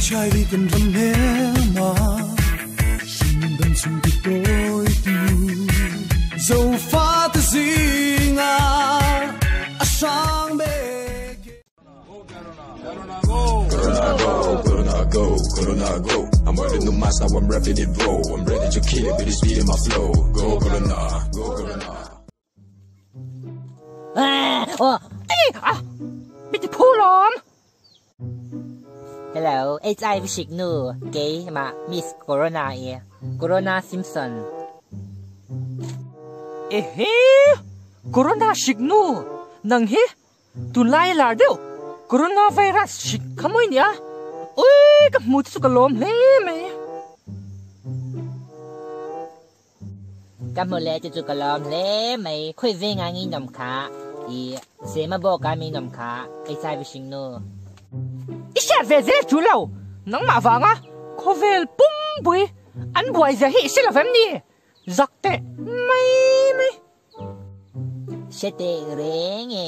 HIV kan ram hmelma hringnun dam chung ti tawitu Zofate zingah a hrang bik. Corona go, Corona go, Corona go. I'm wearing the mask now, I'm rapping it bro. I'm ready to kill it with the speed in my flow. Go Corona, go Corona. Hello, HIV hrik nu keimah Miss Corona i Corona Simpson. Ehe! Corona hrik nu nang hi tunlai lar deuh Coronavirus hrik kha mawi nia. Ui ka hmu te chu ka lawm hle mai. Ka hmu leh te chu ka lawm hle mai. Khawi veng ah nge i nawm kha? I Zema bawk ah mi nawm kha? HIV hring nu. I hriat ve zel chu lo, nangmah vanga khawvel pumpui an buai zia hi i hre lo vem ni? Zak teh mai mai. Hre teh reng e.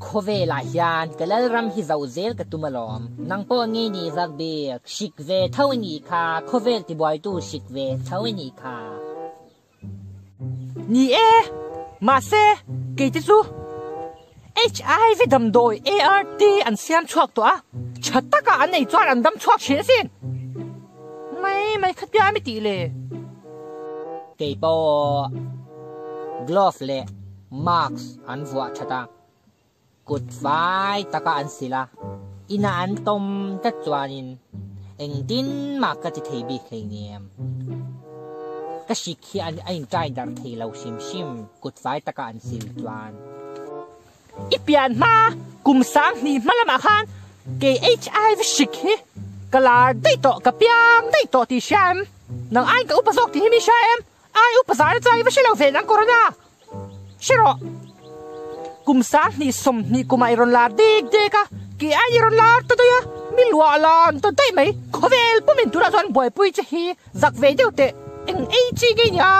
Khawvelah hian ka Lalram hi zoh zel ka tum alawm. Nang pawh nge ni vak bik, hrik ve tho i nih kha, khawvel tibuaitu hrik ve tho i nih kha. Ni e, mahse kei te chu HIV damdawi ART an siam chhuak tawh a, tha taka an ei chuan an dam chhuak thin asin. Mai mai kha piah a mi tih le. Kei pawh glove leh mask an vuah that a, kut fai taka an sil a, inah an tawm tlat chuanin engtin mah ka ti thei bik hleinem. Ka hrik hi a intai darh thei lo hrim hrim kut fai taka an sil chuan. I pian hma kum 2000 hma lamah khan kei HIV hrik hi ka lar daih tawh, ka piang daih tawh tih hria em? Nang aiin ka upa zawk tih hi mi hria em? Ai upa zar chu ai va hre lo ve nang Corona. Hre rawh. Kum 2020 kumah i rawn lar dek dek a, kei aiin i rawn lar ta daih a, mi luah lan ta daih mai. Khawvel pumin tunah chuan buaipui che hi zak ve deuh teh. Eng ei chi nge nia?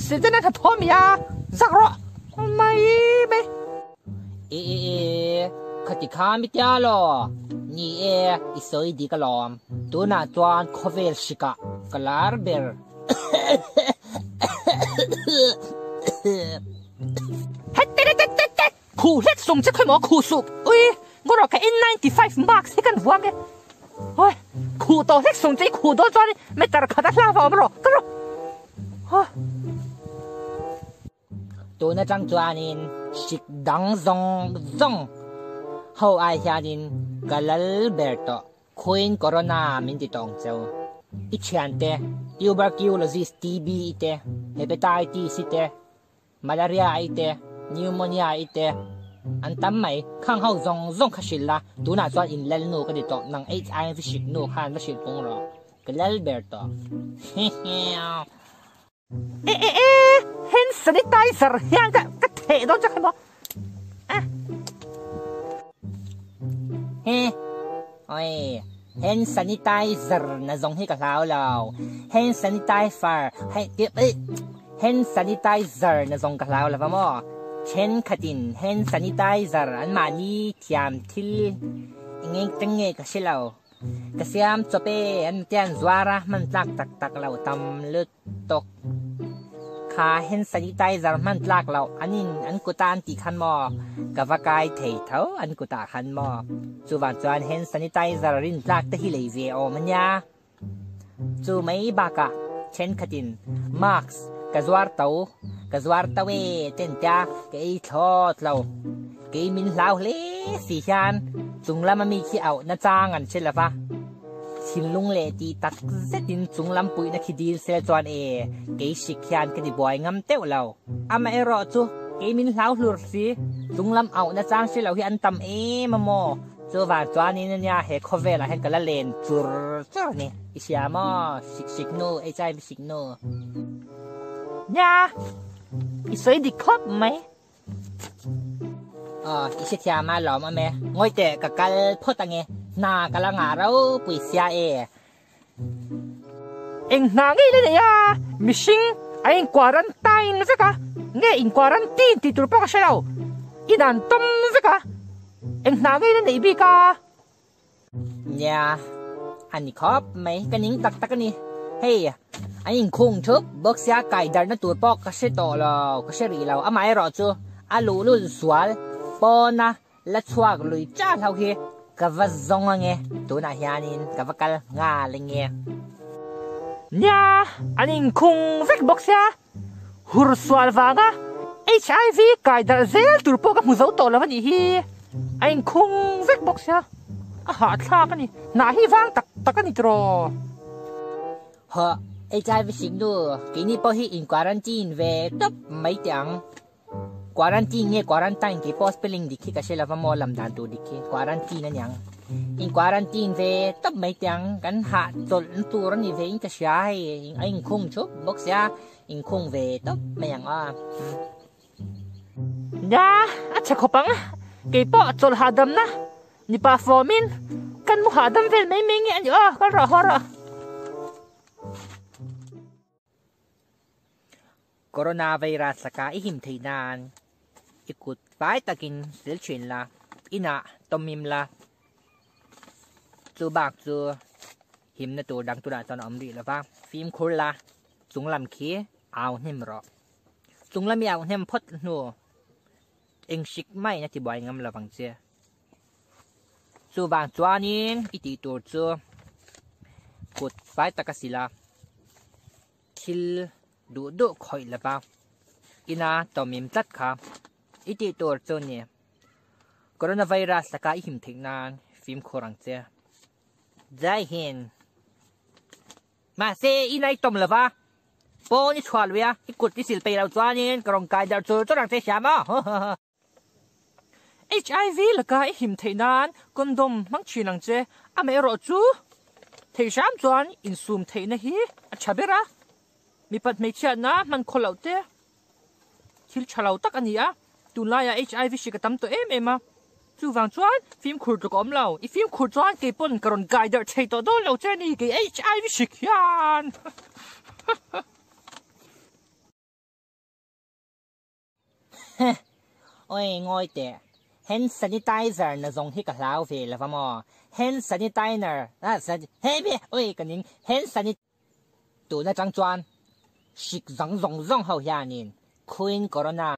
Setana hnathawh a mi a, zak rawh. Mai mai. E e e, khati kha mi tia law. Ni e, i sawi dik alawm. Tunah chuan khawvel hrikah ka lar ber. Hetteretettett! Khuh hlek sung che khawi maw khuh suh. Ui, ngawrawh ka N95 mask hi kan vuang e. Oi, khuh tawh hlek sung che i khuh dawn chuan meter khat a hla va awm rawh. Ka rawh. Huh. Tun atang chuanin hrik dang zawng zawng ho ai hianin ka lal ber tawh. Queen Corona min ti tawng cheu. I thiante, Tuberculosis, TB i te, Hepatitis i te, Malaria i te, Pneumonia i te, an tam mai. Khang ho zawng zawng kha hrilh la, tunah chuan in lal nu ka ti tawh. Nang HIV hrik nu khan va hrilh pung rawh. Ka lal ber tawh. Hehew. E e e, hand sanitizer hian ka ka theh dawn chak emaw. Ah. He. Oi, hand sanitizer na zawng hi ka hlau lo. Hand sanitizer, hei ti ei. Hand sanitizer na zawng ka hlau lova maw. Thenkhatin hand sanitizer an mahni thiam thil eng eng nge ka hre lo. Ka siam chawp e, an ti an zuar a, hman tlak tak tak lo tam lutuk. Kha hand sanitizer hman tlak loh an in an kut a an tih khan maw ka va kai thei tho an kut ah khan maw. Chuvang chuan hand sanitizer rin tlak te hi lei ve awm ania. Chu mai bakah thenkhatin mask ka zuar to ka zuar to e te an tia ka ei thlawt lo. Kei min hlau hle si hian chung lama mi khi auh na chang an hre lova, thinlung leh tih tak zetin chung lam puihna khi dil sel chuan e, kei hrik hian ka ti buai ngam teuh lo. Amaherawh chu kei min hlau hlur si, chung lam auh na chang hre lo hi an tam em a maw? Chuvang chuanin ania he khawvelah hian ka la len chur chur a ni. I hria maw? Hrik hrik nu, HIV hrik nu. Nia, i sawi dik khawp mai. Aw, i hrethiam a lawm awm e. Ngawi teh, ka kal phawt ange. Hna ka la ngah ropui sia e. Eng hna ngei la nei a, mihring a in quarantine vek a, nge in quarantine tih tur pawh ka hre lo, in an tawm vek a, eng hna ngei la neih bik a. Nia, a ni khawp mai, ka ning tak tak a ni. Hei, an inkhung thup bawk sia kai darhna tur pawh ka hre tawh lo, ka hre rih lo. Amaherawh chu a luhlul sual pawna la chhuak lui chah hlo hi ka va zawng ange, tunah hianin ka va kal nghal ange. Nia, an inkhung vek bawk sia, hur sual vanga HIV kai darh zel tur pawh ka hmu zo tawh lo a nih hi. A inkhung vek bawk sia, a hahthlak a ni. Hnah hi vang tak tak a ni tiraw? Hawh, HIV hrik nu, keini pawh hi in quarantine ve tawp mai teh ang. Quarantine nge quarantine kei pawh spelling dik hi ka hre lova maw lam dan tur dik hi quarantine a niang. In quarantine ve tawp mai teh ang kan hah chawlh na tur a ni ve in ka hria hei a inkhung thup bawk sia inkhung ve tawp mai ang aw. Nia a chhe khawp ang kei pawh chawlh hahdamna ni pah fawmin kan mu hahdam vel mai mai nge a ni aw kal rawh haw rawh. Coronavirus laka i him theih nan i kut fai takin sil thin la, inah tawmim la, chu bak chu himna tur dang turah chuan a awm rih lova, fimkhur la, chunglam khi au hnem rawh. Chunglam i au hnem phawt hnu eng hrik maiin a tibuai ngam lovang che. Chuvang chuanin i tih tur chu kut fai taka sila. Thil duh duh khawih lova ina tawmim tlat kha i tih tur chu ni. Coronavirus laka i him theih nan fimkhur ang che. Jai Hind. Mahse ina i tawm lova pawn i chhuah lui a, i kut i sil peih loh chuanin ka rawn kai darh chur chur ang che hriam aw. HIV laka i him theih nan condom hmang thin ang che. Amaherawh chu thei hram chuan insum theihna hi a tha ber a, mipat hmeichhiatna hman khaw loh te thil tha lo tak a ni a, tunlaiah HIV hrik a tam tawh em em a, chuvang chuan fimkhur tluk a awm lo. I fimkhur chuan kei pawn ka rawn gai darh thei tawh dawn lo che a ni, kei HIV hrik hian. Heh, oi ngawi teh. Hand sanitizer na zawng hi ka hlau ve lova maw? Hand sanitiner, ah san, hei be, oi ka ning, hand sanit tun atang chuan hrik zawng zawng zawng ho hianin Queen Corona.